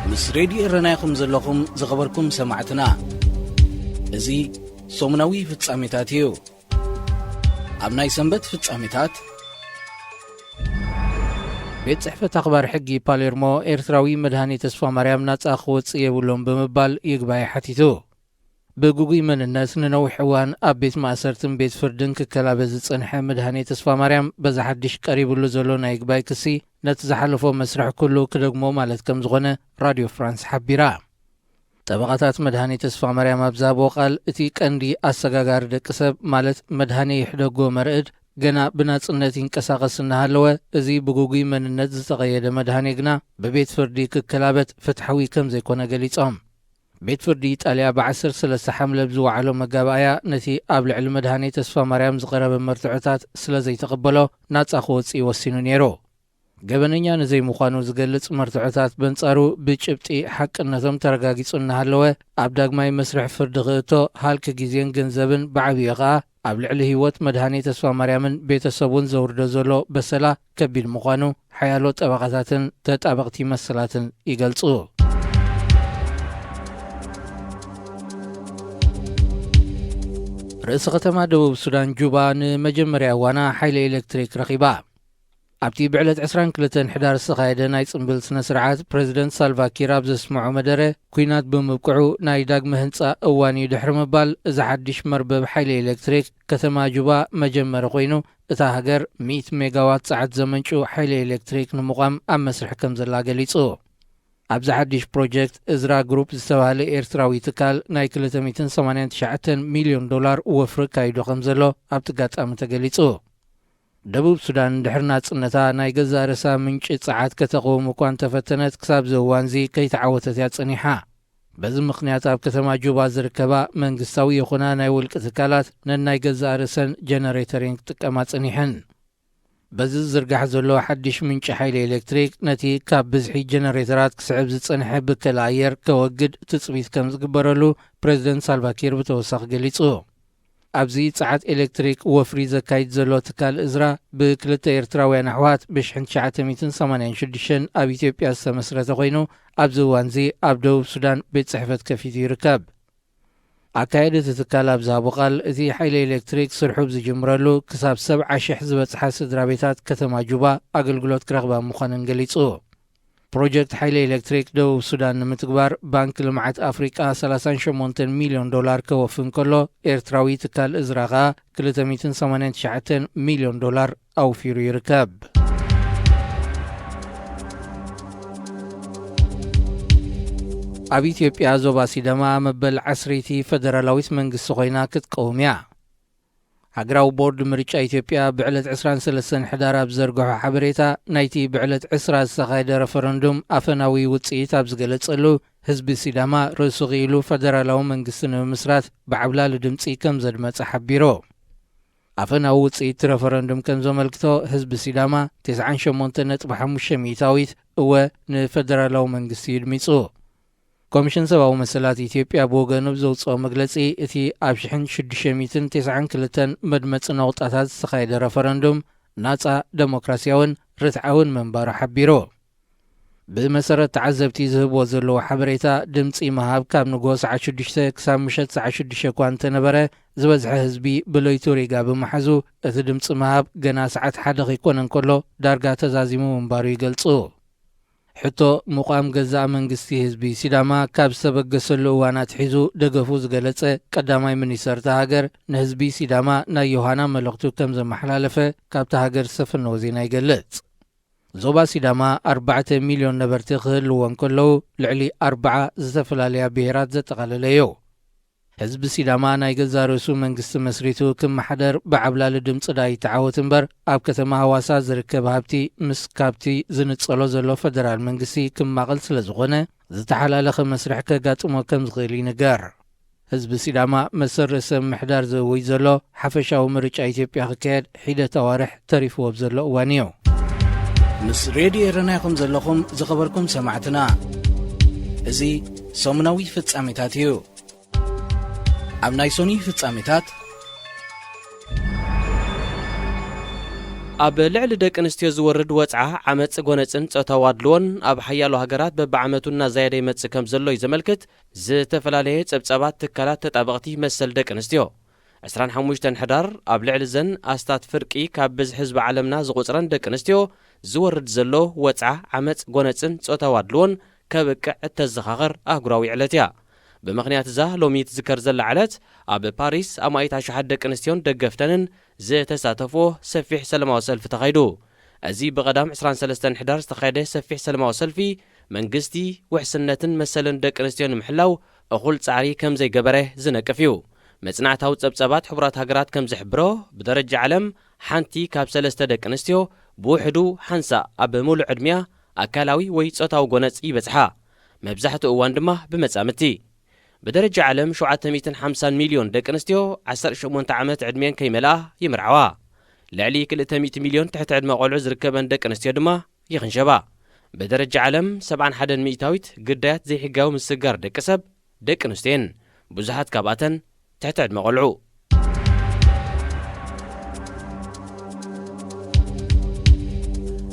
ምስ ሬድዮ ኤረና ኢኹም ዘለኹም ዝኸበርኩም ሰማዕትና። እዚ ሰሙናዊ ፍጻሜታት እዩ። ኣብ ናይ ሰንበት ፍጻሜታት፣ ቤት ጽሕፈት ኣኽባር ሕጊ ፓሌርሞ ኤርትራዊ መድሃኔ ተስፋማርያም ናጻ ክወጽእ የብሉን ብምባል ይግባይ ሓቲቱ። ብግጉይ መንነት ንነዊሕ እዋን ኣብ ቤት ማእሰርትን ቤት ፍርድን ክከላበ ዝጸንሐ መድሃኔ ተስፋማርያም በዚ ሓድሽ ቀሪብሉ ዘሎ ናይ ይግባይ ክሲ ነቲ ዝሓለፎ መስርሕ ኩሉ ክደግሞ ማለት ከም ዝኾነ ራድዮ ፍራንስ ሓቢራ። ጠበቓታት መድሃኔ ተስፋማርያም ኣብ ዝሃብዎ ቃል፣ እቲ ቀንዲ ኣሰጋጋሪ ደቂ ሰብ ማለት መድሃኔ ይሕደጎ መርዕድ ገና ብናጽነት ይንቀሳቐስ እናሃለወ፣ እዚ ብግጉይ መንነት ዝተቐየደ መድሃኔ ግና ብቤት ፍርዲ ክከላበት ፍትሓዊ ከም ዘይኮነ ገሊጾም። ቤት ፍርዲ ኢጣልያ ብ ዓሰርተ ሰለስተ ሓምለ ብዝወዓሎ መጋባእያ፣ ነቲ ኣብ ልዕሊ መድሃኔ ተስፋማርያም ዝቐረበ መርትዖታት ስለ ዘይተቐበሎ ናጻ ክወጽእ ወሲኑ ነይሩ። ገበነኛ ንዘይምዃኑ ዝገልጽ መርትዖታት በንጻሩ ብጭብጢ ሓቅነቶም ተረጋጊጹ እናሃለወ፣ ኣብ ዳግማይ መስርሕ ፍርዲ ክእቶ ሃልኪ ግዜን ገንዘብን ብዓብዩ ኸኣ ኣብ ልዕሊ ህይወት መድሃኔ ተስፋማርያምን ቤተሰቡን ዘውርዶ ዘሎ በሰላ ከቢድ ምዃኑ ሓያሎ ጠበቓታትን ተጣበቕቲ መሰላትን ይገልጹ። ርእሰ ከተማ ደቡብ ሱዳን ጁባ ንመጀመርያ እዋና ሓይሊ ኤሌክትሪክ ረኺባ። ኣብቲ ብዕለት ዕስራን ክልተን ሕዳር ዝተኻየደ ናይ ጽምብል ስነ ስርዓት፣ ፕረዚደንት ሳልቫኪር ኣብ ዘስምዖ መደረ፣ ኲናት ብምብቅዑ ናይ ዳግመ ህንጻ እዋን እዩ ድሕሪ ምባል፣ እዚ ሓድሽ መርበብ ሓይሊ ኤሌክትሪክ ከተማ ጁባ መጀመሪ ኮይኑ፣ እታ ሃገር ሚእቲ ሜጋዋት ጸዓት ዘመንጩ ሓይሊ ኤሌክትሪክ ንምቋም ኣብ መስርሕ ከም ዘላ ገሊጹ። ኣብዚ ሓድሽ ፕሮጀክት፣ እዝራ ግሩፕ ዝተባህለ ኤርትራዊ ትካል ናይ ክልተ ሚእትን ሰማንያን ትሽዓተን ሚልዮን ዶላር ወፍሪ ኣካይዱ ከም ዘሎ ኣብቲ ኣጋጣሚ ተገሊጹ። ደቡብ ሱዳን፣ ድሕሪ ናጽነታ፣ ናይ ገዛእ ርእሳ ምንጪ ጸዓት ከተቕውም እኳ እንተፈተነት፣ ክሳብ እዚ እዋንዚ ከይተዓወተት እያ ጸኒሓ። በዚ ምኽንያት፣ ኣብ ከተማ ጁባ ዝርከባ መንግስታዊ ይኹና ናይ ውልቂ ትካላት ነናይ ገዛእ ርእሰን ጀነሬተር እየን ክጥቀማ ጸኒሐን። በዚ ዝዝርጋሕ ዘሎ ሓድሽ ምንጪ ሓይሊ ኤሌክትሪክ፣ ነቲ ካብ ብዝሒ ጀነሬተራት ክስዕብ ዝጸንሐ ብከላ ኣየር ከወግድ ትጽቢት ከም ዝግበረሉ ፕረዚደንት ሳልቫኪር ብተወሳኺ ገሊጹ። ኣብዚ ጸዓት ኤሌክትሪክ ወፍሪ ዘካይድ ዘሎ ትካል እዝራ፣ ብክልተ ኤርትራውያን ኣሕዋት ብሽሕን ትሽዓተ ሚእትን ሰማንያን ሽዱሽተን ኣብ ኢትዮጵያ ዝተመስረተ ኮይኑ፣ ኣብዚ እዋንዚ ኣብ ደቡብ ሱዳን ቤት ጽሕፈት ከፊቱ ይርከብ። ኣካየዲ እቲ ትካል ኣብ ዝሃቦ ቃል፣ እቲ ሓይሊ ኤሌክትሪክ ስርሑ ብዝጅምረሉ፣ ክሳብ ሰብዓ ሽሕ ዝበጽሓ ስድራ ቤታት ከተማ ጁባ ኣገልግሎት ክረኽባ ምዃነን ገሊጹ። ፕሮጀክት ሓይሊ ኤሌክትሪክ ደቡብ ሱዳን ንምትግባር፣ ባንክ ልምዓት ኣፍሪቃ ሰላሳን ሸሞንተን ሚልዮን ዶላር ከወፊ እንከሎ፣ ኤርትራዊ ትካል እዝራ ከኣ ክልተ ሚእትን ሰማንያን ትሽዓተን ሚልዮን ዶላር ኣውፊሩ ይርከብ። ኣብ ኢትዮጵያ፣ ዞባ ሲዳማ መበል ዓስረይቲ ፈደራላዊት መንግስቲ ኮይና ክትቀውም እያ። ሃገራዊ ቦርድ ምርጫ ኢትዮጵያ ብዕለት ዕስራን ሰለስተን ሕዳር ኣብ ዝዘርግሖ ሓበሬታ፣ ናይቲ ብዕለት ዕስራ ዝተኻየደ ረፈረንዱም ኣፈናዊ ውጽኢት ኣብ ዝገለጸሉ፣ ህዝቢ ሲዳማ ርእሱ ክኢሉ ፈደራላዊ መንግስቲ ንምምስራት ብዓብላሊ ድምጺ ከም ዘድመጸ ሓቢሩ። ኣፈናዊ ውጽኢት ረፈረንዱም ከም ዘመልክቶ፣ ህዝቢ ሲዳማ ተስዓን ሸሞንተን ነጥቢ ሓሙሽተ ሚእታዊት እወ ንፈደራላዊ መንግስቲ እዩ ድሚጹ። ኮሚሽን ሰብኣዊ መሰላት ኢትዮጵያ ብወገኑ ብዘውጽኦ መግለጺ፣ እቲ ኣብ ሽሕን ሽዱሽተ ሚእትን ተስዓን ክልተን መድመጺ ነቑጣታት ዝተኻየደ ረፈረንዱም ናጻ፣ ደሞክራስያውን ርትዓውን ምንባሩ ሓቢሩ። ብመሰረት ተዓዘብቲ ዝህብዎ ዘለዉ ሓበሬታ፣ ድምጺ ምሃብ ካብ ንግሆ ሰዓት ሽዱሽተ ክሳብ ምሸት ሰዓት ሽዱሽተ እኳ እንተነበረ፣ ዝበዝሐ ህዝቢ ብለይቱ ሪጋ ብምሓዙ፣ እቲ ድምጺ ምሃብ ገና ሰዓት ሓደ ከይኮነ እንከሎ ዳርጋ ተዛዚሙ ምንባሩ ይገልጹ። ሕቶ ምቋም ገዛእ መንግስቲ ህዝቢ ሲዳማ ካብ ዝተበገሰሉ እዋን ኣትሒዙ ደገፉ ዝገለጸ ቀዳማይ ሚኒስተር እታ ሃገር፣ ንህዝቢ ሲዳማ ናይ ዮሃና መልእኽቱ ከም ዘመሓላለፈ ካብታ ሃገር ዝተፈነወ ዜና ይገልጽ። ዞባ ሲዳማ ኣርባዕተ ሚልዮን ነበርቲ ክህልዎ እንከለዉ፣ ልዕሊ ኣርብዓ ዝተፈላለያ ብሄራት ዘጠቓለለ እዩ። ህዝቢ ሲዳማ ናይ ገዛእ ርእሱ መንግስቲ መስሪቱ ክመሓደር ብዓብላሊ ድምጺ ደኣ ይተዓወት እምበር፣ ኣብ ከተማ ሃዋሳ ዝርከብ ሃብቲ ምስ ካብቲ ዝንጸሎ ዘሎ ፈደራል መንግስቲ ክማቐል ስለ ዝኾነ፣ ዝተሓላለኸ መስርሕ ከጋጥሞ ከም ዝኽእል ይንገር። ህዝቢ ሲዳማ መሰል ርእሰ ምምሕዳር ዝእውጅ ዘሎ፣ ሓፈሻዊ ምርጫ ኢትዮጵያ ክካየድ ሒደት ኣዋርሕ ተሪፍዎ ኣብ ዘሎ እዋን እዩ። ምስ ሬድዮ ኤረና ኢኹም ዘለኹም ዝኸበርኩም ሰማዕትና። እዚ ሰሙናዊ ፍጻሜታት እዩ። ኣብ ናይ ሶኒ ፍጻሜታት፣ ኣብ ልዕሊ ደቂ ኣንስትዮ ዝወርድ ወጽዓ፣ ዓመጽ፣ ጎነጽን ጾታዊ ኣድልዎን ኣብ ሓያሎ ሃገራት በብዓመቱ እናዛየደ ይመጽእ ከም ዘሎ እዩ ዘመልክት ዝተፈላለየ ጸብጻባት ትካላት ተጣበቕቲ መሰል ደቂ ኣንስትዮ። ዕስራን ሓሙሽተን ሕዳር ኣብ ልዕሊ ዘን ኣስታት ፍርቂ ካብ ብዝሒ ህዝቢ ዓለምና ዝቑጽረን ደቂ ኣንስትዮ ዝወርድ ዘሎ ወጽዓ፣ ዓመጽ፣ ጎነጽን ጾታዊ ኣድልዎን ከብቅዕ እተዘኻኸር ኣህጉራዊ ዕለት እያ። ብምኽንያት እዛ ሎሚ ትዝከር ዘላ ዕለት፣ ኣብ ፓሪስ ኣማኢት ኣሽሓት ደቂ ኣንስትዮን ደገፍተንን ዝተሳተፍዎ ሰፊሕ ሰለማዊ ሰልፊ ተኻይዱ። እዚ ብቐዳም ዕስራን ሰለስተን ሕዳር ዝተኻየደ ሰፊሕ ሰለማዊ ሰልፊ፣ መንግስቲ ውሕስነትን መሰልን ደቂ ኣንስትዮ ንምሕላው እኹል ጻዕሪ ከም ዘይገበረ ዝነቅፍ እዩ። መጽናዕታዊ ጸብጻባት ሕቡራት ሃገራት ከም ዝሕብሮ፣ ብደረጃ ዓለም ሓንቲ ካብ ሰለስተ ደቂ ኣንስትዮ ብውሕዱ ሓንሳእ ኣብ ምሉእ ዕድሚያ ኣካላዊ ወይ ጾታዊ ጎነጽ ይበጽሓ፣ መብዛሕትኡ እዋን ድማ ብመጻምድቲ። ብደረጃ ዓለም ሸውዓተ ሚእትን ሓምሳን ሚልዮን ደቂ ኣንስትዮ ዓሰርተ ሸሞንተ ዓመት ዕድሜን ከይመልኣ ይምርዓዋ። ልዕሊ ክልተ ሚእቲ ሚልዮን ትሕቲ ዕድመ ቆልዑ ዝርከበን ደቂ ኣንስትዮ ድማ ይኽንሸባ። ብደረጃ ዓለም ሰብዓን ሓደን ሚእታዊት ግዳያት ዘይሕጋዊ ምስግጋር ደቂ ሰብ ደቂ ኣንስትዮ እየን። ብዙሓት ካብኣተን ትሕቲ ዕድመ ቆልዑ።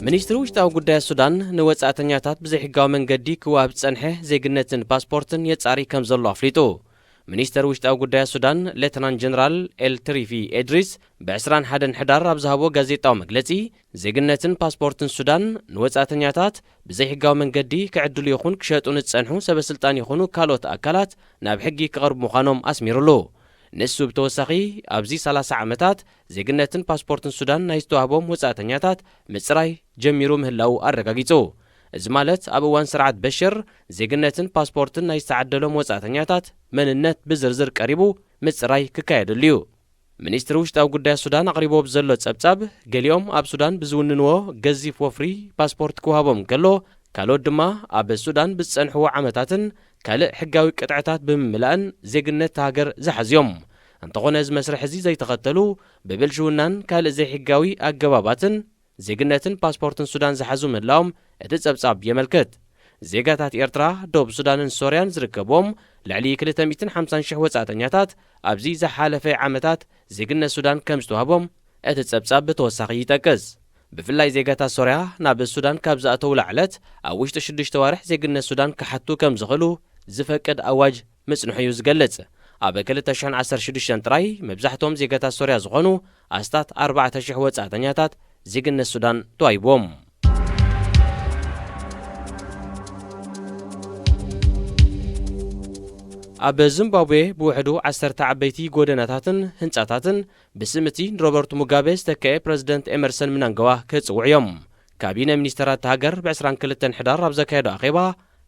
ሚኒስትሪ ውሽጣዊ ጉዳያት ሱዳን ንወጻእተኛታት ብዘይሕጋዊ መንገዲ ክወሃብ ዝጸንሐ ዜግነትን ፓስፖርትን የጻሪ ከም ዘሎ ኣፍሊጡ። ሚኒስተር ውሽጣዊ ጉዳያት ሱዳን ሌተናንት ጀነራል ኤል ትሪፊ ኤድሪስ ብዕስራን ሓደን ሕዳር ኣብ ዝሃቦ ጋዜጣዊ መግለጺ፣ ዜግነትን ፓስፖርትን ሱዳን ንወጻእተኛታት ብዘይሕጋዊ መንገዲ ክዕድሉ ይኹን ክሸጡ ንዝጸንሑ ሰበስልጣን ይኹኑ ካልኦት ኣካላት ናብ ሕጊ ክቐርቡ ምዃኖም ኣስሚሩሉ። ንሱ ብተወሳኺ፣ ኣብዚ ሰላሳ ዓመታት ዜግነትን ፓስፖርትን ሱዳን ናይ ዝተዋህቦም ወጻእተኛታት ምጽራይ ጀሚሩ ምህላዉ ኣረጋጊጹ። እዚ ማለት፣ ኣብ እዋን ስርዓት በሽር፣ ዜግነትን ፓስፖርትን ናይ ዝተዓደሎም ወጻእተኛታት መንነት ብዝርዝር ቀሪቡ ምጽራይ ክካየደሉ እዩ። ሚኒስትሪ ውሽጣዊ ጉዳያት ሱዳን ኣቕሪቦ ብዘሎ ጸብጻብ፣ ገሊኦም ኣብ ሱዳን ብዝውንንዎ ገዚፍ ወፍሪ ፓስፖርት ክወሃቦም እንከሎ፣ ካልኦት ድማ ኣብ ሱዳን ብዝጸንሕዎ ዓመታትን ካልእ ሕጋዊ ቅጥዕታት ብምምላእን ዜግነት እታ ሃገር ዝሓዙ እዮም። እንተኾነ፣ እዚ መስርሕ እዚ ዘይተኸተሉ፣ ብብልሽውናን ካልእ ዘይሕጋዊ ኣገባባትን ዜግነትን ፓስፖርትን ሱዳን ዝሓዙ ምህላዎም እቲ ጸብጻብ የመልክት። ዜጋታት ኤርትራ፣ ደቡብ ሱዳንን ሶርያን ዝርከብዎም ልዕሊ ክልተ ሚእትን ሓምሳን ሽሕ ወጻእተኛታት ኣብዚ ዝሓለፈ ዓመታት ዜግነት ሱዳን ከም ዝተዋህቦም እቲ ጸብጻብ ብተወሳኺ ይጠቅስ። ብፍላይ ዜጋታት ሶርያ ናብ ሱዳን ካብ ዝኣተውላ ዕለት ኣብ ውሽጢ ሽዱሽተ ዋርሕ ዜግነት ሱዳን ክሓቱ ከም ዝኽእሉ ዝፈቅድ ኣዋጅ ምጽንሑ እዩ ዝገልጽ። ኣብ ክልተ ሽሕን ዓሰርተ ሽዱሽተን ጥራይ መብዛሕትኦም ዜጋታት ሶርያ ዝኾኑ ኣስታት ኣርባዕተ ሽሕ ወጻእተኛታት ዜግነት ሱዳን ተዋሂብዎም። ኣብ ዚምባብዌ ብውሕዱ ዓሰርተ ዓበይቲ ጎደናታትን ህንጻታትን ብስም እቲ ንሮበርት ሙጋቤ ዝተከኤ ፕረዚደንት ኤመርሰን ምናንጋዋ ክጽውዑ እዮም። ካቢነ ሚኒስተራት እታ ሃገር ብዕስራን ክልተን ሕዳር ኣብ ዘካየዶ ኣኼባ፣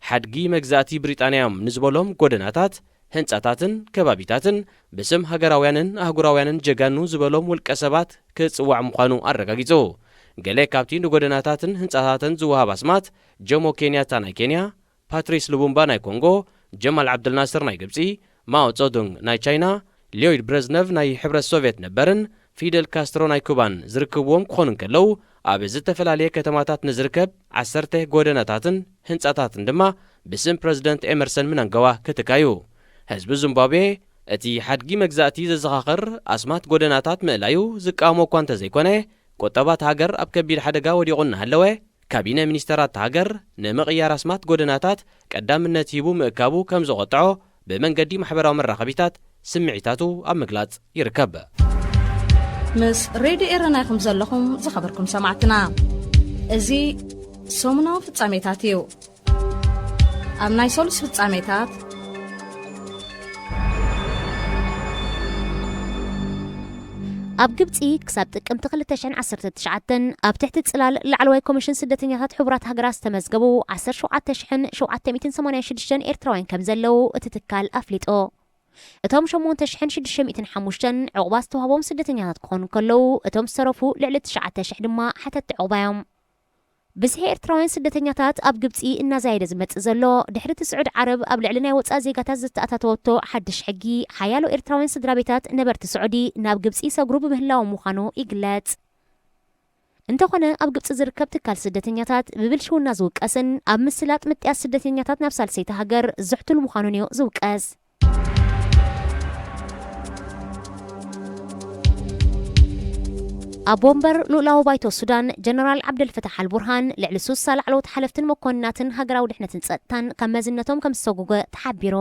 ሓድጊ መግዛእቲ ብሪጣንያ እዮም ንዝበሎም ጎደናታት፣ ህንጻታትን ከባቢታትን ብስም ሃገራውያንን ኣህጉራውያንን ጀጋኑ ዝበሎም ውልቀ ሰባት ክጽዋዕ ምዃኑ ኣረጋጊጹ። ገለ ካብቲ ንጎደናታትን ህንጻታትን ዝወሃብ ኣስማት፣ ጆሞ ኬንያታ ናይ ኬንያ፣ ፓትሪስ ሉቡምባ ናይ ኮንጎ፣ ጀማል ዓብደልናስር ናይ ግብጺ፣ ማኦ ጾዱንግ ናይ ቻይና፣ ሊዮይድ ብረዝነቭ ናይ ሕብረት ሶቭየት ነበርን ፊደል ካስትሮ ናይ ኩባን ዝርክብዎም ክኾኑ እንከለዉ፣ ኣብ ዝተፈላለየ ከተማታት ንዝርከብ ዓሰርተ ጎደናታትን ህንጻታትን ድማ ብስም ፕረዚደንት ኤመርሰን ምናንጋዋ ክትካ እዩ። ህዝቢ ዚምባብዌ፣ እቲ ሓድጊ መግዛእቲ ዘዘኻኽር ኣስማት ጎደናታት ምእላዩ ዝቃወሞ እኳ እንተዘይኮነ፣ ቁጠባ እታ ሃገር ኣብ ከቢድ ሓደጋ ወዲቑ እናሃለወ፣ ካቢነ ሚኒስተራት እታ ሃገር ንምቕያር ኣስማት ጎደናታት ቀዳምነት ሂቡ ምእካቡ ከም ዘቖጥዖ ብመንገዲ ማሕበራዊ መራኸቢታት ስምዒታቱ ኣብ ምግላጽ ይርከብ። ምስ ሬድዮ ኤረና ኢኹም ዘለኹም፣ ዝኸበርኩም ሰማዕትና። እዚ ሰሙናዊ ፍጻሜታት እዩ። ኣብ ናይ ሰሉስ ፍጻሜታት፣ ኣብ ግብጺ ክሳብ ጥቅምቲ ክልተ ሽሕን ዓሰርተ ትሽዓተን ኣብ ትሕቲ ጽላል ላዕለዋይ ኮሚሽን ስደተኛታት ሕቡራት ሃገራት ዝተመዝገቡ ዓሰርተ ሸውዓተ ሽሕን ሸውዓተ ሚእትን ሰማንያን ሽዱሽተን ኤርትራውያን ከም ዘለዉ እቲ ትካል ኣፍሊጡ። እቶም ሸሞንተ ሽሕን ሽዱሽተ ሚእትን ሓሙሽተን ዕቑባ ዝተዋህቦም ስደተኛታት ክኾኑ እንከለዉ፣ እቶም ዝተረፉ ልዕሊ ትሽዓተ ሽሕ ድማ ሓተቲ ዕቑባ እዮም። ብዝሒ ኤርትራውያን ስደተኛታት ኣብ ግብጺ እናዛየደ ዝመጽእ ዘሎ፣ ድሕሪ እቲ ስዑድ ዓረብ ኣብ ልዕሊ ናይ ወጻኢ ዜጋታት ዘተኣታተወቶ ሓድሽ ሕጊ፣ ሓያሎ ኤርትራውያን ስድራ ቤታት ነበርቲ ስዑዲ ናብ ግብጺ ይሰግሩ ብምህላዎም ምዃኑ ይግለጽ። እንተኾነ፣ ኣብ ግብጺ ዝርከብ ትካል ስደተኛታት ብብልሽውና ዝውቀስን ኣብ ምስላጥ ምጥያስ ስደተኛታት ናብ ሳልሰይቲ ሃገር ዝሕቱል ምዃኑን እዩ ዝውቀስ። ኣቦ ወንበር ልኡላዊ ባይቶ ሱዳን ጀነራል ዓብደልፈታሕ ኣልቡርሃን ልዕሊ ሱሳ ላዕለዎት ሓለፍትን መኮንናትን ሃገራዊ ድሕነትን ጸጥታን ካብ መዝነቶም ከም ዝተሰጉገ ተሓቢሩ።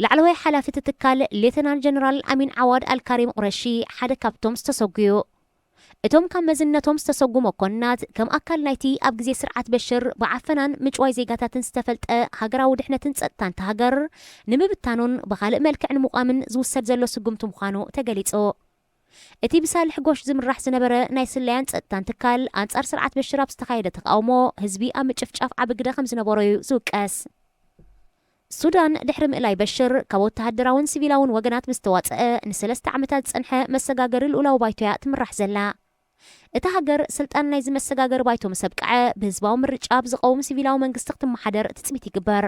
ላዕለዋይ ሓላፊ እቲ ትካል ሌተናል ጀነራል ኣሚን ዓዋድ ኣልካሪም ቁረሺ ሓደ ካብቶም ዝተሰጉዩ። እቶም ካብ መዝነቶም ዝተሰጉ መኮንናት ከም ኣካል ናይቲ ኣብ ግዜ ስርዓት በሽር ብዓፈናን ምጭዋይ ዜጋታትን ዝተፈልጠ ሃገራዊ ድሕነትን ጸጥታን እታ ሃገር ንምብታኑን ብኻልእ መልክዕ ንምቋምን ዝውሰድ ዘሎ ስጉምቲ ምዃኑ ተገሊጹ። እቲ ብሳልሕ ጎሽ ዝምራሕ ዝነበረ ናይ ስለያን ጸጥታን ትካል ኣንጻር ስርዓት በሽር ኣብ ዝተኻየደ ተቃውሞ ህዝቢ ኣብ ምጭፍጫፍ ዓቢ ግደ ከም ዝነበሮ እዩ ዝውቀስ። ሱዳን ድሕሪ ምእላይ በሽር ካብ ወተሃደራውን ሲቪላውን ወገናት ምስ ተዋጸአ ንሰለስተ ዓመታት ዝጸንሐ መሰጋገሪ ልኡላዊ ባይቶ እያ ትምራሕ ዘላ። እታ ሃገር ስልጣን ናይዚ መሰጋገሪ ባይቶ ምስ ኣብቅዐ ብህዝባዊ ምርጫ ብዝቐውም ሲቪላዊ መንግስቲ ክትመሓደር ትጽቢት ይግበር።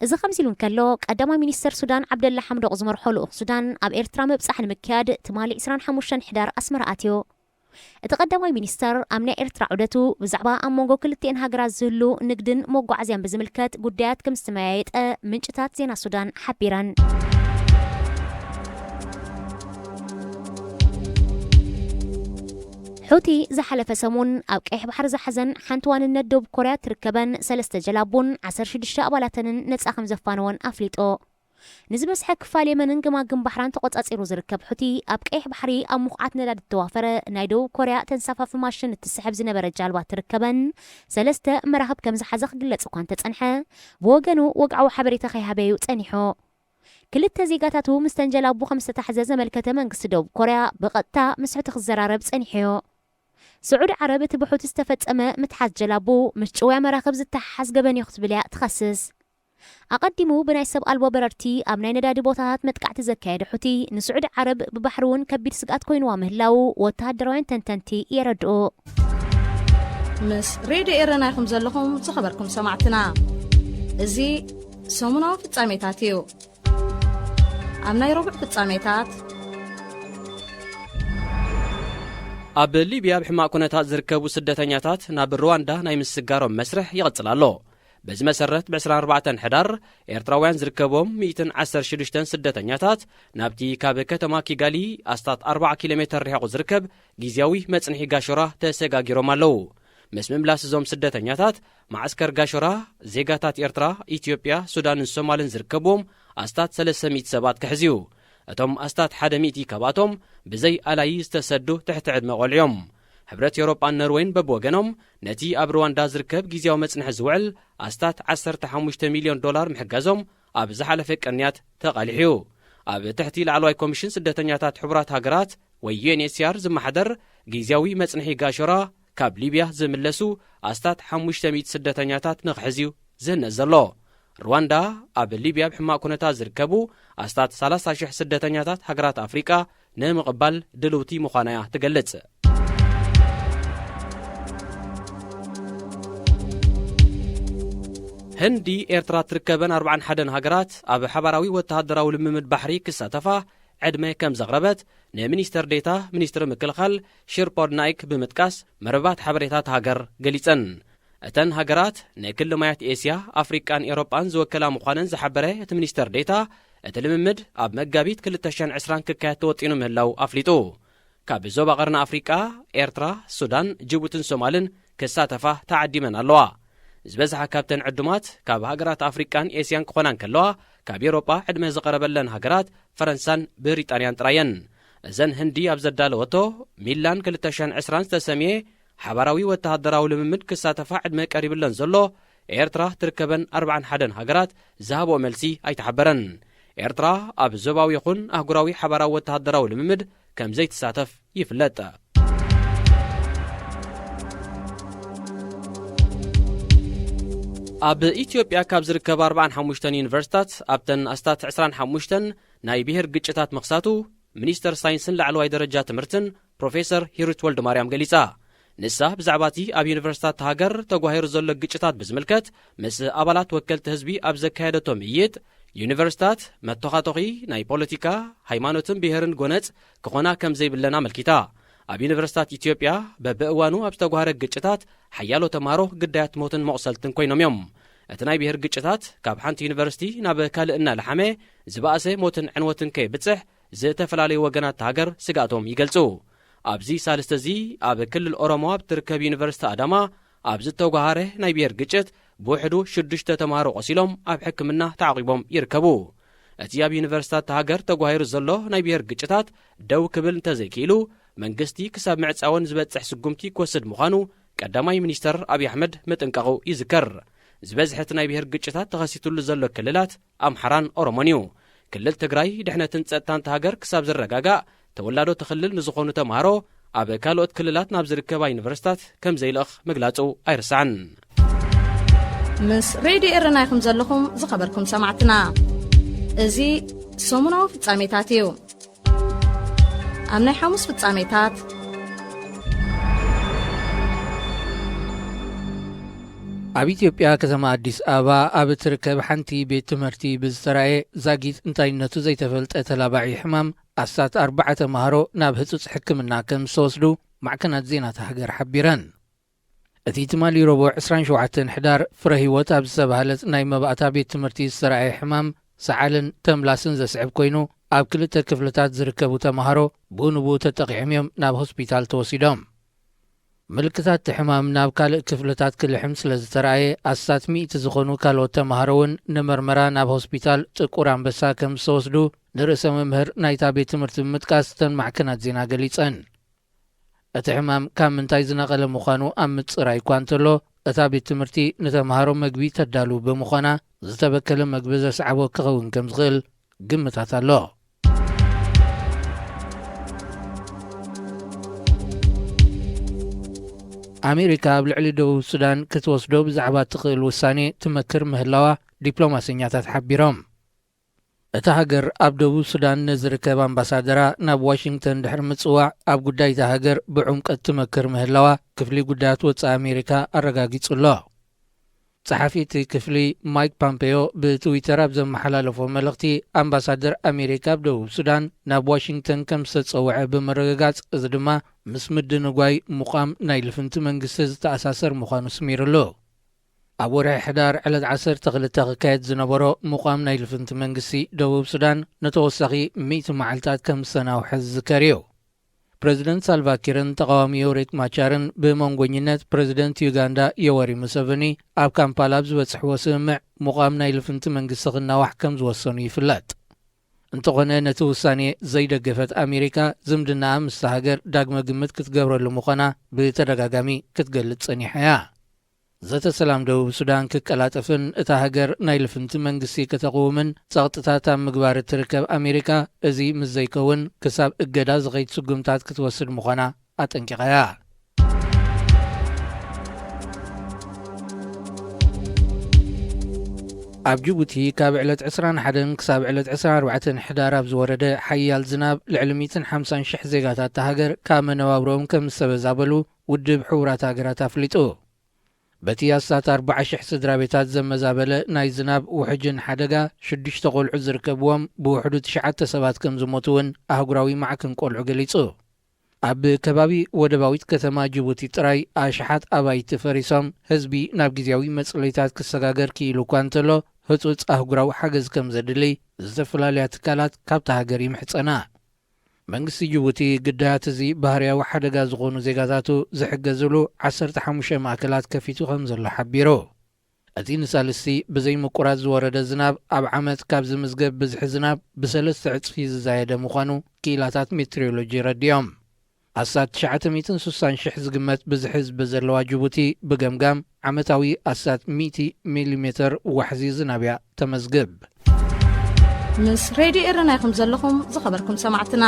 እዚ ከምዚ ኢሉ እንከሎ፣ ቀዳማይ ሚኒስተር ሱዳን ዓብደላ ሓምዶቕ ዝመርሖ ልኡኽ ሱዳን ኣብ ኤርትራ ምብጻሕ ንምክያድ ትማሊ ዕስራን ሓሙሽተን ሕዳር ኣስመራ ኣትዩ። እቲ ቀዳማይ ሚኒስተር ኣብ ናይ ኤርትራ ዑደቱ ብዛዕባ ኣብ መንጎ ክልቲኤን ሃገራት ዝህሉ ንግድን መጓዓዝያን ብዝምልከት ጉዳያት ከም ዝተመያየጠ ምንጭታት ዜና ሱዳን ሓቢረን። ሑቲ ዝሓለፈ ሰሙን ኣብ ቀይሕ ባሕሪ ዝሓዘን ሓንቲ ዋንነት ደቡብ ኮርያ ትርከበን ሰለስተ ጀላቡን ዓሰርተ ሽዱሽተ ኣባላተንን ነጻ ከም ዘፋነወን ኣፍሊጡ። ንዝበዝሐ ክፋል የመንን ገማግም ባሕራን ተቖጻጺሩ ዝርከብ ሑቲ፣ ኣብ ቀይሕ ባሕሪ ኣብ ምኹዓት ነዳዲ እተዋፈረ ናይ ደቡብ ኮርያ ተንሳፋፊ ማሽን እትስሕብ ዝነበረ ጃልባ ትርከበን ሰለስተ መራኽብ ከም ዝሓዘ ክግለጽ እኳ እንተጸንሐ፣ ብወገኑ ወግዓዊ ሓበሬታ ከይሃበ እዩ ጸኒሑ። ክልተ ዜጋታቱ ምስ ተን ጀላቡ ከም ዝተታሕዘ ዘመልከተ መንግስቲ ደቡብ ኮርያ፣ ብቐጥታ ምስ ሑቲ ክዘራረብ ጸኒሑ እዩ። ስዑዲ ዓረብ እቲ ብሑቲ ዝተፈጸመ ምትሓዝ ጀላቡ ምስ ጭውያ መራኽብ ዝተሓሓዝ ገበን እዩ ክትብል እያ ትኸስስ። ኣቐዲሙ ብናይ ሰብ ኣልቦ በረርቲ ኣብ ናይ ነዳዲ ቦታታት መጥቃዕቲ ዘካየደ ሑቲ፣ ንስዑዲ ዓረብ ብባሕሪ እውን ከቢድ ስግኣት ኮይንዋ ምህላዉ ወተሃደራውያን ተንተንቲ የረድኡ። ምስ ሬድዮ ኤረና ኢኹም ዘለኹም ዝኸበርኩም ሰማዕትና። እዚ ሰሙናዊ ፍጻሜታት እዩ። ኣብ ናይ ረቡዕ ፍጻሜታት፣ ኣብ ሊብያ ኣብ ሕማቕ ኩነታት ዝርከቡ ስደተኛታት ናብ ሩዋንዳ ናይ ምስጋሮም መስርሕ ይቕጽል ኣሎ። በዚ መሰረት፣ ብ ዕስራን ኣርባዕተን ሕዳር ኤርትራውያን ዝርከቦም ሚእትን ዓሰርተ ሽዱሽተን ስደተኛታት ናብቲ ካብ ከተማ ኪጋሊ ኣስታት ኣርባዓ ኪሎ ሜተር ርሒቑ ዝርከብ ግዝያዊ መጽንሒ ጋሾራ ተሰጋጊሮም ኣለዉ። ምስ ምምላስ እዞም ስደተኛታት፣ ማዕስከር ጋሾራ፣ ዜጋታት ኤርትራ፣ ኢትዮጵያ፣ ሱዳንን ሶማልን ዝርከብዎም ኣስታት ሰለስተ ሚእቲ ሰባት ክሕዝ እዩ። እቶም ኣስታት ሓደ ሚእቲ ካብኣቶም ብዘይ ኣላዪ ዝተሰዱ ትሕቲ ዕድመ ቆልዑ እዮም። ሕብረት ኤውሮጳን ኖርወይን በብወገኖም፣ ነቲ ኣብ ሩዋንዳ ዝርከብ ግዝያዊ መጽንሒ ዝውዕል ኣስታት ዓሰርተ ሓሙሽተ ሚልዮን ዶላር ምሕጋዞም ኣብ ዝሓለፈ ቅንያት ተቓሊሑ እዩ። ኣብ ትሕቲ ላዕለዋይ ኮሚሽን ስደተኛታት ሕቡራት ሃገራት ወይ ዩ ኤን ኤች ሲ ኣር ዝመሓደር ግዝያዊ መጽንሒ ጋሾራ፣ ካብ ሊብያ ዝምለሱ ኣስታት ሓሙሽተ ሚእቲ ስደተኛታት ንኽሕዝ እዩ ዝህነጽ ዘሎ። ሩዋንዳ ኣብ ሊብያ ኣብ ሕማቕ ኩነታት ዝርከቡ ኣስታት ሰላሳ ሽሕ ስደተኛታት ሃገራት ኣፍሪቃ ንምቕባል ድልውቲ ምዃና እያ ትገልጽ። ህንዲ፣ ኤርትራ ትርከበን ኣርባዓን ሓደን ሃገራት ኣብ ሓባራዊ ወተሃደራዊ ልምምድ ባሕሪ ክሳተፋ ዕድመ ከም ዘቕረበት፣ ንሚኒስተር ዴታ ሚኒስትሪ ምክልኻል ሽርፖድ ናይክ ብምጥቃስ መርበባት ሓበሬታ እታ ሃገር ገሊጸን። እተን ሃገራት ንክሊ ማያት ኤስያ፣ ኣፍሪቃን ኤውሮጳን ዝወከላ ምዃነን ዝሓበረ እቲ ሚኒስተር ዴታ፣ እቲ ልምምድ ኣብ መጋቢት ክልተ ሽሕን ዕስራን ክካየድ ተወጢኑ ምህላው ኣፍሊጡ። ካብ ዞባ ቀርኒ ኣፍሪቃ፣ ኤርትራ፣ ሱዳን፣ ጅቡትን ሶማልን ክሳተፋ ተዓዲመን ኣለዋ። ዝበዝሓ ካብተን ዕዱማት ካብ ሃገራት ኣፍሪቃን ኤስያን ክኾና እንከለዋ፣ ካብ ኤውሮጳ ዕድመ ዝቐረበለን ሃገራት ፈረንሳን ብሪጣንያን ጥራየን። እዘን ህንዲ ኣብ ዘዳለወቶ ሚላን ክልተ ሽሕን ዕስራን ዝተሰምየ ሓባራዊ ወተሃደራዊ ልምምድ ክሳተፋ ዕድመ ቀሪብለን ዘሎ ኤርትራ ትርከበን ኣርባዓን ሓደን ሃገራት ዝሃብኦ መልሲ ኣይተሓበረን። ኤርትራ ኣብ ዞባዊ ይኹን ኣህጉራዊ ሓባራዊ ወተሃደራዊ ልምምድ ከም ዘይትሳተፍ ይፍለጥ። ኣብ ኢትዮጵያ ካብ ዝርከባ ኣርባዓን ሓሙሽተን ዩኒቨርሲታት ኣብተን ኣስታት ዕስራን ሓሙሽተን ናይ ብሄር ግጭታት ምኽሳቱ ሚኒስተር ሳይንስን ላዕለዋይ ደረጃ ትምህርትን ፕሮፌሰር ሂሩት ወልደማርያም ገሊጻ። ንሳ ብዛዕባ እቲ ኣብ ዩኒቨርሲታት እታ ሃገር ተጓሂሩ ዘሎ ግጭታት ብዝምልከት ምስ ኣባላት ወከልቲ ህዝቢ ኣብ ዘካየደቶ ምይይጥ፣ ዩኒቨርሲታት መተኻቶኺ ናይ ፖለቲካ፣ ሃይማኖትን ብሄርን ጎነጽ ክኾና ከም ዘይብለን ኣመልኪታ። ኣብ ዩኒቨርሲታት ኢትዮጵያ በብእዋኑ ኣብ ዝተጓህረ ግጭታት ሓያሎ ተምሃሮ ግዳያት ሞትን መቑሰልትን ኮይኖም እዮም። እቲ ናይ ብሄር ግጭታት ካብ ሓንቲ ዩኒቨርሲቲ ናብ ካልእ እናለሓመ፣ ዝበኣሰ ሞትን ዕንወትን ከየብጽሕ ዝተፈላለዩ ወገናት እታ ሃገር ስግኣቶም ይገልጹ። ኣብዚ ሳልስቲ እዚ ኣብ ክልል ኦሮሞ ኣብ ትርከብ ዩኒቨርሲቲ ኣዳማ ኣብ ዝተጓሃረ ናይ ብሔር ግጭት ብውሕዱ ሽዱሽተ ተምሃሮ ቆሲሎም ኣብ ሕክምና ተዓቒቦም ይርከቡ። እቲ ኣብ ዩኒቨርሲታት ሃገር ተጓሂሩ ዘሎ ናይ ብሔር ግጭታት ደው ክብል እንተዘይክኢሉ፣ መንግስቲ ክሳብ ምዕጻውን ዝበጽሕ ስጉምቲ ክወስድ ምዃኑ ቀዳማይ ሚኒስተር ኣብይ ኣሕመድ ምጥንቃቑ ይዝከር። ዝበዝሐ እቲ ናይ ብሔር ግጭታት ተኸሲቱሉ ዘሎ ክልላት ኣምሓራን ኦሮሞን እዩ። ክልል ትግራይ ድሕነትን ጸጥታን እታ ሃገር ክሳብ ዝረጋጋእ፣ ተወላዶ እቲ ክልል ንዝኾኑ ተምሃሮ ኣብ ካልኦት ክልላት ናብ ዝርከባ ዩኒቨርሲታት ከም ዘይልእኽ ምግላጹ ኣይርሳዕን። ምስ ሬድዮ ኤረና ኢኹም ዘለኹም ዝኸበርኩም ሰማዕትና። እዚ ሰሙናዊ ፍጻሜታት እዩ። ኣብ ናይ ሓሙስ ፍጻሜታት፣ ኣብ ኢትዮጵያ ከተማ ኣዲስ ኣበባ ኣብ እትርከብ ሓንቲ ቤት ትምህርቲ ብዝተራእየ ዛጊት እንታይነቱ ዘይተፈልጠ ተላባዒ ሕማም ኣስታት ኣርባዕተ ተምሃሮ ናብ ህጹጽ ሕክምና ከም ዝተወስዱ ማዕከናት ዜና እታ ሃገር ሓቢረን። እቲ ትማሊ ረቡዕ ዕስራን ሸውዓተን ሕዳር ፍረ ህይወት ኣብ ዝተባህለት ናይ መባእታ ቤት ትምህርቲ ዝተራእየ ሕማም ሰዓልን ተምላስን ዘስዕብ ኮይኑ፣ ኣብ ክልተ ክፍልታት ዝርከቡ ተምሃሮ ብኡ ንብኡ ተጠቒዖም እዮም ናብ ሆስፒታል ተወሲዶም። ምልክታት እቲ ሕማም ናብ ካልእ ክፍልታት ክልሕም ስለ ዝተራእየ፣ ኣስታት ሚእቲ ዝኾኑ ካልኦት ተምሃሮ እውን ንመርመራ ናብ ሆስፒታል ጥቁር ኣንበሳ ከም ዝተወስዱ ንርእሰ መምህር ናይታ ቤት ትምህርቲ ብምጥቃስ እተን ማዕከናት ዜና ገሊጸን። እቲ ሕማም ካብ ምንታይ ዝነቐለ ምዃኑ ኣብ ምጽራይ እኳ እንተሎ፣ እታ ቤት ትምህርቲ ንተምሃሮ መግቢ ተዳሉ ብምዃና፣ ዝተበከለ መግቢ ዘስዓቦ ክኸውን ከም ዝኽእል ግምታት ኣሎ። ኣሜሪካ ኣብ ልዕሊ ደቡብ ሱዳን ክትወስዶ ብዛዕባ እትኽእል ውሳኔ ትመክር ምህላዋ ዲፕሎማሰኛታት ሓቢሮም። እታ ሃገር ኣብ ደቡብ ሱዳን ንዝርከብ ኣምባሳደራ ናብ ዋሽንግተን ድሕሪ ምጽዋዕ፣ ኣብ ጉዳይ እታ ሃገር ብዕምቀት ትመክር ምህላዋ ክፍሊ ጉዳያት ወጻኢ ኣሜሪካ ኣረጋጊጹ ኣሎ። ጸሓፊ እቲ ክፍሊ ማይክ ፖምፔዮ ብትዊተር ኣብ ዘመሓላለፎ መልእኽቲ፣ ኣምባሳደር ኣሜሪካ ኣብ ደቡብ ሱዳን ናብ ዋሽንግተን ከም ዝተጸውዐ ብምርግጋጽ፣ እዚ ድማ ምስ ምድንጓይ ምቋም ናይ ልፍንቲ መንግስቲ ዝተኣሳሰር ምዃኑ ስሚሩሉ። ኣብ ወርሒ ሕዳር ዕለት ዓሰርተ ክልተ ክካየድ ዝነበሮ ምቋም ናይ ልፍንቲ መንግስቲ ደቡብ ሱዳን ንተወሳኺ ሚእቲ መዓልታት ከም ዝተናውሐ ዝዝከር እዩ። ፕረዚደንት ሳልቫኪርን ተቓዋሚኡ ሪክ ማቻርን ብመንጎኝነት ፕረዚደንት ዩጋንዳ ዮወሪ ሙሰቨኒ ኣብ ካምፓላ ኣብ ዝበጽሕዎ ስምምዕ ምቋም ናይ ልፍንቲ መንግስቲ ክናዋሕ ከም ዝወሰኑ ይፍለጥ። እንተኾነ ነቲ ውሳኔ ዘይደገፈት ኣሜሪካ ዝምድናኣ ምስታ ሃገር ዳግመ ግምት ክትገብረሉ ምዃና ብተደጋጋሚ ክትገልጽ ጸኒሓ እያ። ዘተ ሰላም ደቡብ ሱዳን ክቀላጠፍን እታ ሃገር ናይ ልፍንቲ መንግስቲ ከተቕውምን ጸቕጥታት ኣብ ምግባር እትርከብ ኣሜሪካ፣ እዚ ምስ ዘይከውን ክሳብ እገዳ ዝኸይድ ስጉምታት ክትወስድ ምዃና ኣጠንቂቓ እያ። ኣብ ጅቡቲ ካብ ዕለት ዕስራን ሓደን ክሳብ ዕለት ዕስራን ኣርባዕተን ሕዳር ኣብ ዝወረደ ሓያል ዝናብ ልዕሊ ሚእትን ሓምሳን ሽሕ ዜጋታት እታ ሃገር ካብ መነባብሮኦም ከም ዝተበዛበሉ ውድብ ሕቡራት ሃገራት ኣፍሊጡ። በቲ ኣስታት ኣርባዓ ሽሕ ስድራ ቤታት ዘመዛበለ ናይ ዝናብ ውሕጅን ሓደጋ፣ ሽዱሽተ ቆልዑ ዝርከብዎም ብውሕዱ ትሽዓተ ሰባት ከም ዝሞቱ እውን ኣህጉራዊ ማዕከን ቆልዑ ገሊጹ። ኣብ ከባቢ ወደባዊት ከተማ ጅቡቲ ጥራይ ኣሽሓት ኣባይቲ ፈሪሶም፣ ህዝቢ ናብ ግዝያዊ መጽለይታት ክሰጋገር ክኢሉ እኳ እንተሎ፣ ህጹጽ ኣህጉራዊ ሓገዝ ከም ዘድሊ ዝተፈላለያ ትካላት ካብታ ሃገር ይምሕጸና። መንግስቲ ጅቡቲ ግዳያት እዚ ባህርያዊ ሓደጋ ዝኾኑ ዜጋታቱ ዝሕገዝሉ ዓሰርተ ሓሙሽተ ማእከላት ከፊቱ ከም ዘሎ ሓቢሩ። እቲ ንሳልስቲ ብዘይ ምቁራጽ ዝወረደ ዝናብ ኣብ ዓመት ካብ ዝምዝገብ ብዝሒ ዝናብ ብሰለስተ ዕጽፊ ዝዛየደ ምዃኑ ክኢላታት ሜትሮሎጂ ረዲኦም። ኣስታት ትሽዓተ ሚእትን ስሳን ሽሕ ዝግመት ብዝሒ ህዝቢ ዘለዋ ጅቡቲ ብገምጋም ዓመታዊ ኣስታት ሚእቲ ሚሊሜተር ዋሕዚ ዝናብ እያ ተመዝግብ። ምስ ሬድዮ ኤረና ኢኹም ዘለኹም ዝኸበርኩም ሰማዕትና።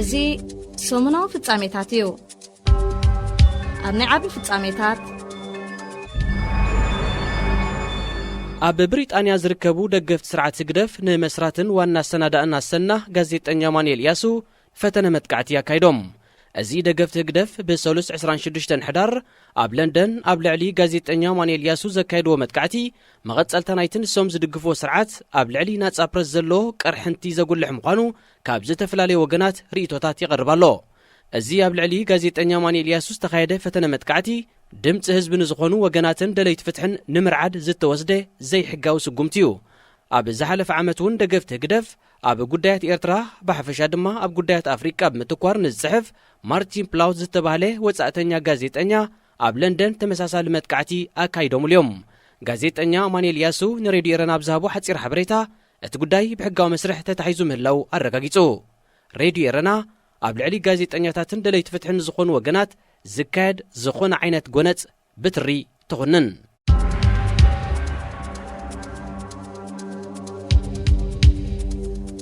እዚ ሰሙናዊ ፍጻሜታት እዩ። ኣብ ናይ ዓቢ ፍጻሜታት፣ ኣብ ብሪጣንያ ዝርከቡ ደገፍቲ ስርዓት ህግደፍ ንመስራትን ዋና ኣሰናዳእን ኣሰና ጋዜጠኛ ኣማኑኤል ኢያሱ ፈተነ መጥቃዕቲ ኣካይዶም። እዚ ደገፍቲ ህግደፍ ብሰሉስ ዕስራን ሽዱሽተን ሕዳር ኣብ ለንደን ኣብ ልዕሊ ጋዜጠኛ ኣማኑኤል ኢያሱ ዘካየድዎ መጥቃዕቲ፣ መቐጸልታ ናይቲ ንሶም ዝድግፍዎ ስርዓት ኣብ ልዕሊ ናጻ ፕረስ ዘሎ ቅርሕንቲ ዘጉልሕ ምዃኑ ካብ ዝተፈላለየ ወገናት ርእይቶታት ይቐርብ ኣሎ። እዚ ኣብ ልዕሊ ጋዜጠኛ ኣማኑኤል ኢያሱ ዝተኻየደ ፈተነ መጥቃዕቲ፣ ድምጺ ህዝቢ ንዝኾኑ ወገናትን ደለይቲ ፍትሕን ንምርዓድ ዝተወስደ ዘይሕጋዊ ስጉምቲ እዩ። ኣብ ዝሓለፈ ዓመት እውን ደገፍቲ ህግደፍ ኣብ ጉዳያት ኤርትራ ብሓፈሻ ድማ ኣብ ጉዳያት ኣፍሪቃ ብምትኳር ንዝጽሕፍ ማርቲን ፕላውት ዝተባህለ ወጻእተኛ ጋዜጠኛ ኣብ ለንደን ተመሳሳሊ መጥቃዕቲ ኣካይዶምሉ እዮም። ጋዜጠኛ ኣማኑኤል ያሱ ንሬድዮ ኤረና ኣብ ዝሃቦ ሓጺር ሓበሬታ፣ እቲ ጉዳይ ብሕጋዊ መስርሕ ተታሒዙ ምህላው ኣረጋጊጹ። ሬድዮ ኤረና ኣብ ልዕሊ ጋዜጠኛታትን ደለይቲ ፍትሕን ዝኾኑ ወገናት ዝካየድ ዝኾነ ዓይነት ጎነጽ ብትሪ ትኹንን።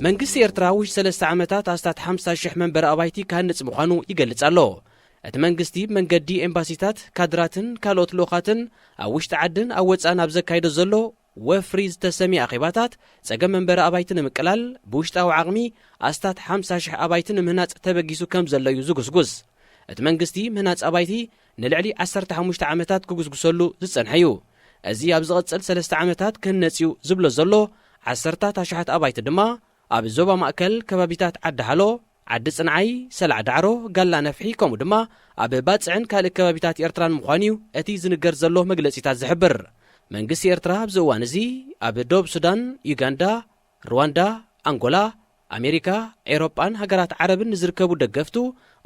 መንግስቲ ኤርትራ ውሽጢ ሰለስተ ዓመታት ኣስታት ሓምሳ ሽሕ መንበሪ ኣባይቲ ክሃንጽ ምዃኑ ይገልጽ ኣሎ። እቲ መንግስቲ ብመንገዲ ኤምባሲታት፣ ካድራትን ካልኦት ልኡኻትን ኣብ ውሽጢ ዓድን ኣብ ወጻእን ኣብ ዘካይዶ ዘሎ ወፍሪ ዝተሰምየ ኣኼባታት፣ ጸገም መንበሪ ኣባይቲ ንምቅላል ብውሽጣዊ ዓቕሚ ኣስታት ሓምሳ ሽሕ ኣባይቲ ንምህናጽ ተበጊሱ ከም ዘሎ እዩ ዝጉስጉስ። እቲ መንግስቲ ምህናጽ ኣባይቲ ንልዕሊ ዓሰርተ ሓሙሽተ ዓመታት ክጉስጉሰሉ ዝጸንሐ እዩ። እዚ ኣብ ዝቕጽል ሰለስተ ዓመታት ክህነጽ እዩ ዝብሎ ዘሎ ዓሰርታት ኣሽሓት ኣባይቲ ድማ ኣብ ዞባ ማእከል ከባቢታት ዓዲ ሃሎ፣ ዓዲ ጽንዓይ፣ ሰላዕ ዳዕሮ፣ ጋላ ነፍሒ፣ ከምኡ ድማ ኣብ ባጽዕን ካልእ ከባቢታት ኤርትራን ምዃኑ እዩ እቲ ዝንገር ዘሎ መግለጺታት ዝሕብር። መንግስቲ ኤርትራ ኣብዚ እዋን እዚ ኣብ ዶብ ሱዳን፣ ዩጋንዳ፣ ሩዋንዳ፣ ኣንጎላ፣ ኣሜሪካ፣ ኤውሮጳን ሃገራት ዓረብን ንዝርከቡ ደገፍቱ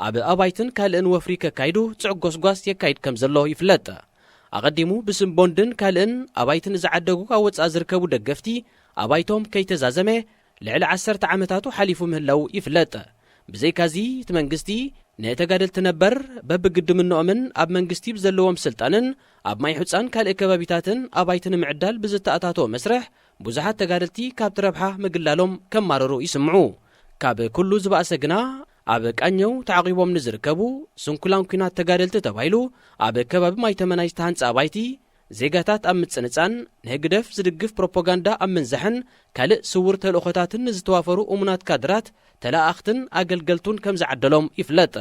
ኣብ ኣባይትን ካልእን ወፍሪ ከካይዱ ጽዑቕ ጎስጓስ የካይድ ከም ዘሎ ይፍለጥ። ኣቐዲሙ ብስም ቦንድን ካልእን ኣባይቲ ንዝዓደጉ ኣብ ወጻኢ ዝርከቡ ደገፍቲ ኣባይቶም ከይተዛዘመ ልዕሊ ዓሰርተ ዓመታቱ ሓሊፉ ምህላው ይፍለጥ። ብዘይካዚ እቲ መንግስቲ ንተጋደልቲ ነበር በብግድምንኦምን ኣብ መንግስቲ ብዘለዎም ስልጣንን ኣብ ማይ ሑጻን ካልእ ከባቢታትን ኣባይቲ ንምዕዳል ብዝተኣታተወ መስርሕ ብዙሓት ተጋደልቲ ካብቲ ረብሓ ምግላሎም ከማርሩ ይስምዑ። ካብ ኩሉ ዝበኣሰ ግና ኣብ ቃኘው ተዓቒቦም ንዝርከቡ ስንኩላን ኲናት ተጋደልቲ ተባሂሉ ኣብ ከባቢ ማይ ተመናይ ዝተሃንጸ ኣባይቲ ዜጋታት ኣብ ምጽንጻን ንህግደፍ ዝድግፍ ፕሮፓጋንዳ ኣብ ምንዛሕን ካልእ ስውር ተልእኾታትን ንዝተዋፈሩ እሙናት ካድራት፣ ተለኣኣኽትን ኣገልገልቱን ከም ዝዓደሎም ይፍለጥ።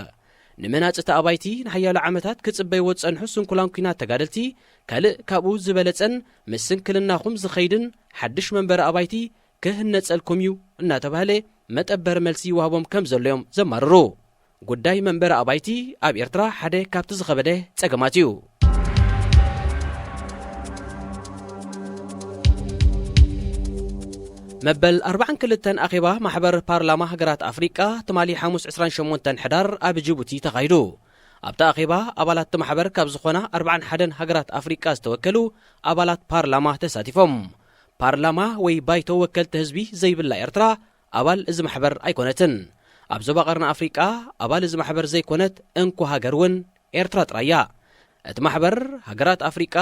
ንምህናጽ እቲ ኣባይቲ ንሓያሎ ዓመታት ክጽበይዎ ዝጸንሑ ስንኩላን ኲናት ተጋደልቲ፣ ካልእ ካብኡ ዝበለጸን ምስ ስንክልናኹም ዝኸይድን ሓድሽ መንበሪ ኣባይቲ ክህነጸልኩም እዩ እናተባህለ መጠበሪ መልሲ ይወሃቦም ከም ዘሎ እዮም ዘማርሩ። ጉዳይ መንበሪ ኣባይቲ ኣብ ኤርትራ ሓደ ካብቲ ዝኸበደ ጸገማት እዩ። መበል ኣርባዓን ክልተን ኣኼባ ማሕበር ፓርላማ ሃገራት ኣፍሪቃ ትማሊ ሓሙስ ዕስራን ሸሞንተን ሕዳር ኣብ ጅቡቲ ተኻይዱ። ኣብቲ ኣኼባ ኣባላት እቲ ማሕበር ካብ ዝኾና ኣርባዓን ሓደን ሃገራት ኣፍሪቃ ዝተወከሉ ኣባላት ፓርላማ ተሳቲፎም። ፓርላማ ወይ ባይቶ ወከልቲ ህዝቢ ዘይብላ ኤርትራ ኣባል እዚ ማሕበር ኣይኮነትን። ኣብ ዞባ ቀርኒ ኣፍሪቃ ኣባል እዚ ማሕበር ዘይኮነት እንኮ ሃገር እውን ኤርትራ ጥራይ እያ። እቲ ማሕበር ሃገራት ኣፍሪቃ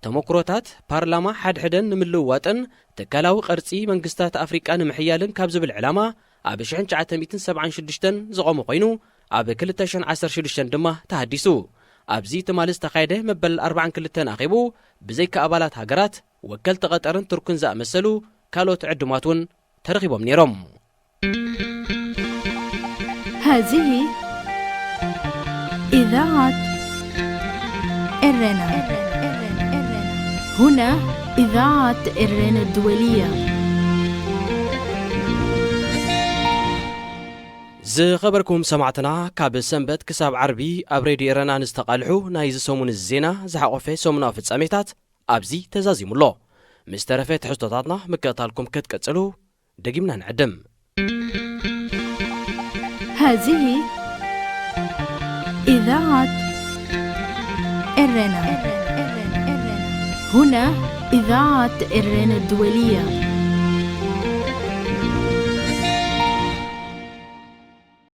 ተመኩሮታት ፓርላማ ሓድሕደን ንምልውዋጥን ትካላዊ ቅርጺ መንግስታት ኣፍሪቃ ንምሕያልን ካብ ዝብል ዕላማ ኣብ ሽሕን ትሽዓተ ሚእትን ሰብዓን ሽዱሽተን ዝቖመ ኮይኑ፣ ኣብ ክልተ ሽሕን ዓሰርተ ሽዱሽተን ድማ ተሃዲሱ። ኣብዚ ትማሊ ዝተኻየደ መበል ኣርባዓን ክልተን ኣኼቡ ብዘይካ ኣባላት ሃገራት፣ ወከልቲ ቀጠርን ቱርክን ዝኣመሰሉ ካልኦት ዕዱማት እውን ተረኺቦም ነይሮም። هذه إذاعة إرنا. هنا إذاعة إرنا الدولية. ዝኸበርኩም ሰማዕትና፣ ካብ ሰንበት ክሳብ ዓርቢ ኣብ ሬድዮ ኤረና ንዝተቓልሑ ናይዚ ሰሙን ዜና ዝሓቖፈ ሰሙናዊ ፍጻሜታት ኣብዚ ተዛዚሙ ኣሎ። ምስ ተረፈ ትሕዝቶታትና ምክእታልኩም ክትቅጽሉ ደጊምና ንዕድም። هذه إذاعة إرنا. هنا إذاعة إرنا الدولية.